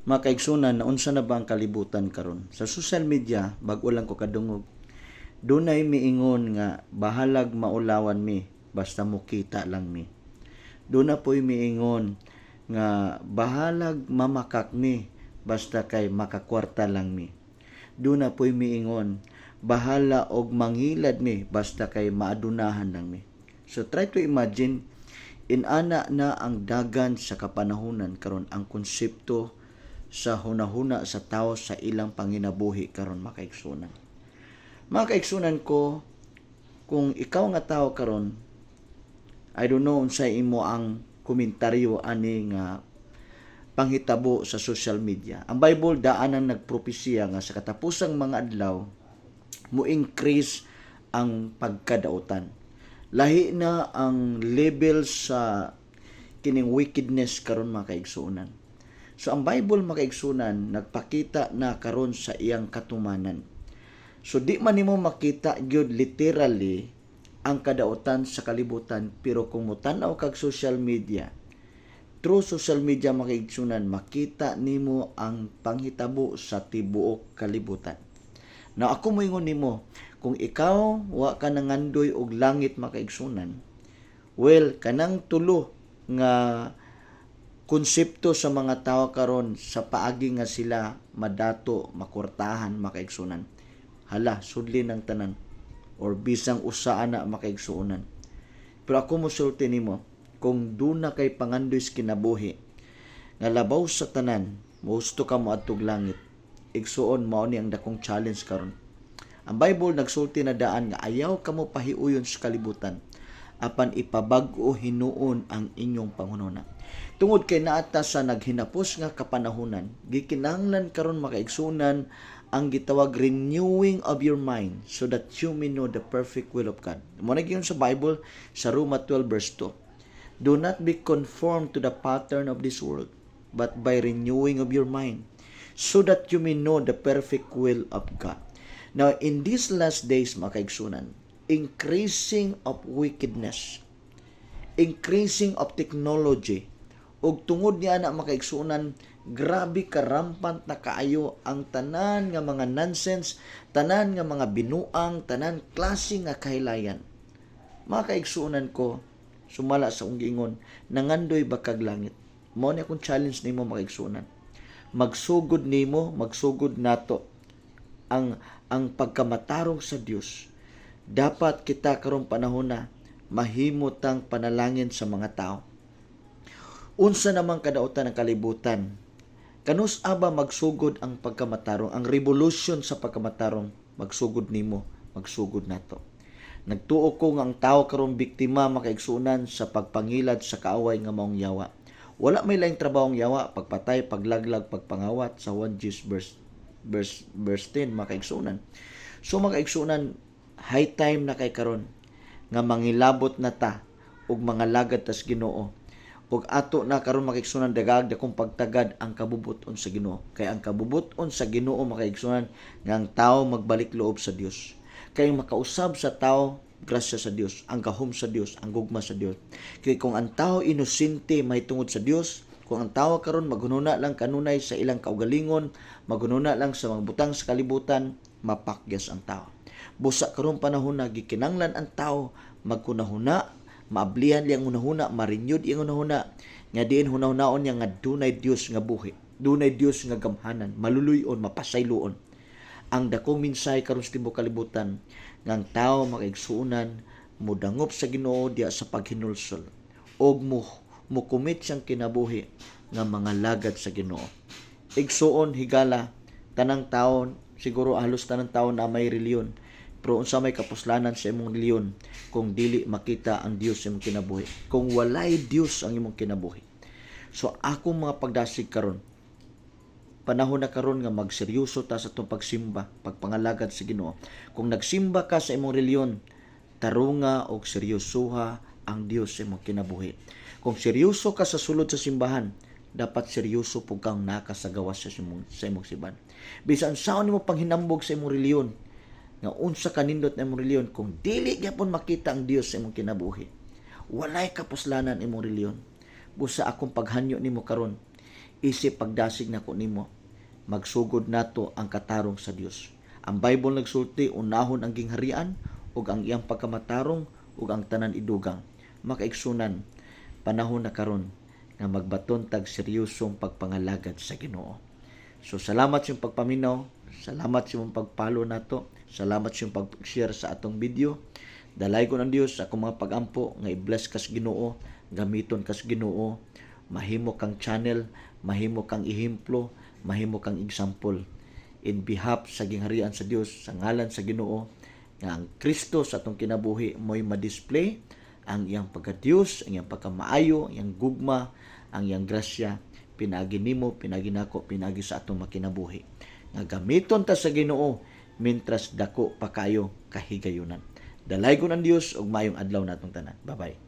Mga kaigsunan, naunsa na ba ang kalibutan karon? Sa social media, bag-o lang ko kadungog. Dunay miingon nga bahalag maulawan mi basta mokita lang mi. Duna po'y miingon nga bahalag mamakak mi basta kay makakwarta lang mi. Duna po'y miingon bahala og manghilad mi basta kay maadunahan lang mi. So try to imagine, inana na ang dagan sa kapanahunan karon, ang konsepto sa hunahuna sa tao sa ilang panginabuhi karon, mga kaigsunan. Mga kaigsunan ko, kung ikaw nga tao karon, I don't know unsay imo ang komentaryo ani nga panghitabo sa social media. Ang Bible daan ang nagpropesiya nga sa katapusang mga adlaw mo increase ang pagkadautan. Lahi na ang level sa kining wickedness karon, mga kaigsuonan. So ang Bible, mga kaigsunan, nagpakita na karon sa iyang katumanan. So di man nimo makita gyud literally ang kadautan sa kalibutan, pero kung motan-aw kag social media, through social media, mga kaigsunan, makita nimo ang panghitabo sa tibuok kalibutan. Now ako moingon nimo, kung ikaw wa ka nangandoy og langit, mga kaigsunan, well, kanang tulo nga konsepto sa mga tao karon sa paagi nga sila madato, makwartahan, mga kaigsunan. Hala, sudli ng tanan or bisang usa ana, mga kaigsuonan. Pero ako mosulti nimo, kung duna kay pangandoy sa kinabuhi nga labaw sa tanan, mohusto ka moadtog langit. Igsuon, mao ni ang dakong challenge karon. Ang Bible nagsulti na daan nga ayaw kamo pahiuyon sa kalibutan apan ipabag-o hinuon ang inyong panghunahuna. Tungod kay naa ta sa naghinapos nga kapanahunan, gikinahanglan karon, mga kaigsunan, ang gitawag renewing of your mind so that you may know the perfect will of God. Mao na gyud sa Bible sa Roma 12 verse 2. "Do not be conformed to the pattern of this world, but by renewing of your mind, so that you may know the perfect will of God." Now, in these last days, mga kaigsunan, increasing of wickedness, increasing of technology, ug tungod niya na, mga kaigsunan, grabe karampant na kaayo ang tanan nga mga nonsense, tanan nga mga binuang, tanan klase nga kahilayan. Mga kaigsunan ko, sumala sa akong giingon, nangandoy ba kag langit? Mao ni akong challenge nimo, mga kaigsunan. Magsugod nimo, magsugod nato ang pagkamatarong sa Dios. Dapat kita karong panahon na mahimo tang panalangin sa mga tao. Unsa namang kadautan ng kalibutan? Kanus aba magsugod ang pagkamatarong, ang revolution sa pagkamatarong? Magsugod nimo, magsugod nato. Nagtuo ko nga ang tao karon biktima, mga kaigsunan, sa pagpangilad sa kaaway nga maong yawa. Wala may laing trabaho ang yawa, pagpatay, paglaglag, pagpangawat sa 1 Gs verse 10, mga kaigsunan. So mga kaigsunan, high time na kay karon nga mangilabot na ta ug mga lagad tas Ginoo. Ug ato na karon, mga kaigsunan, dagag dakong pagtagad ang kabubut-on sa Ginoo. Kay ang kabubut-on sa Ginoo, mga kaigsunan, nga ang tao magbalik loob sa Dios. Kay makausab sa tao grasya sa Dios, ang gahom sa Dios, ang gugma sa Dios. Kay kung ang tao inosente mahitungod sa Dios, kung ang tao karon maghununa lang kanunay sa ilang kaugalingon, maghununa lang sa mga butang sa kalibutan, mapakyas ang tao. Busa karon panahon na gikinanglan ang tao magkunahuna, maablihan iyang hunahuna, ma-renewed iyang hunahuna, nga diin hunahunaon niya nga dunay Dios nga buhi, dunay Dios nga gamhanan, maluluy-on, mapasayloon. Ang dakong mensahe karon sa tibuok kalibutan nga ang tao, mga kaigsuonan, mudangop sa Ginoo diya sa paghinulsol og mo commit siyang kinabuhi nga mga lagad sa Ginoo. Igsuon, higala, tanang taon, siguro halos tanang taon na may reliyon. Pero unsa may kapuslanan sa imong reliyon kung dili makita ang Dios sa imong kinabuhi? Kung walay Dios ang imong kinabuhi. So akong mga pagdasig karon, panahon na karon nga magseryoso ta sa atong pagsimba, pagpangalagad sa Ginoo. Kung nagsimba ka sa imong reliyon, tarunga og seryosoha ang Dios sa imong kinabuhi. Kung seryoso ka sa sulod sa simbahan, dapat seryoso pud kang nakasagawas sa imong simbahan. Bisan saon nimo panghinambog sa imong reliyon, nga unsa kanindot na imong reliyon, kung dili gyapon makita ang Dios sa imong kinabuhi, walay kapuslanan imong reliyon. Busa akong paghanyo nimo karon, Isip pagdasig nako nimo, magsugod nato ang katarong sa Dios. Ang Bible nagsulti, unahon ang gingharian ug ang iyang pagkamatarong ug ang tanan idugang. Makaigsunan, panahon na karon nga magbaton tag seryosong pagpangalagad sa Ginoo. So salamat sa inyong pagpaminaw, salamat sa inyong pag-follow nato, salamat sa inyong pag-share sa atong video. Dalaygon ang Dios sa akong mga pagampo nga i-bless kas Ginoo, gamiton kas Ginoo, mahimo kang channel, mahimo kang ehemplo, mahimo kang example in behalf sa gingharian sa Dios, sa ngalan sa Ginoo, nga ang Kristo sa atong kinabuhi mo'y ma-display ang iyang pagka-Dios, ang iyang pagkamaayo, ang iyang gugma, ang iyang grasya, pinaagi nimo, pinaagi nako, pinaagi sa atong makinabuhi. Nga gamiton ta sa Ginoo mintras dako pa kayo kahigayunan. Dalaygon ang Dios ug maayong adlaw natong tanan. Bye-bye.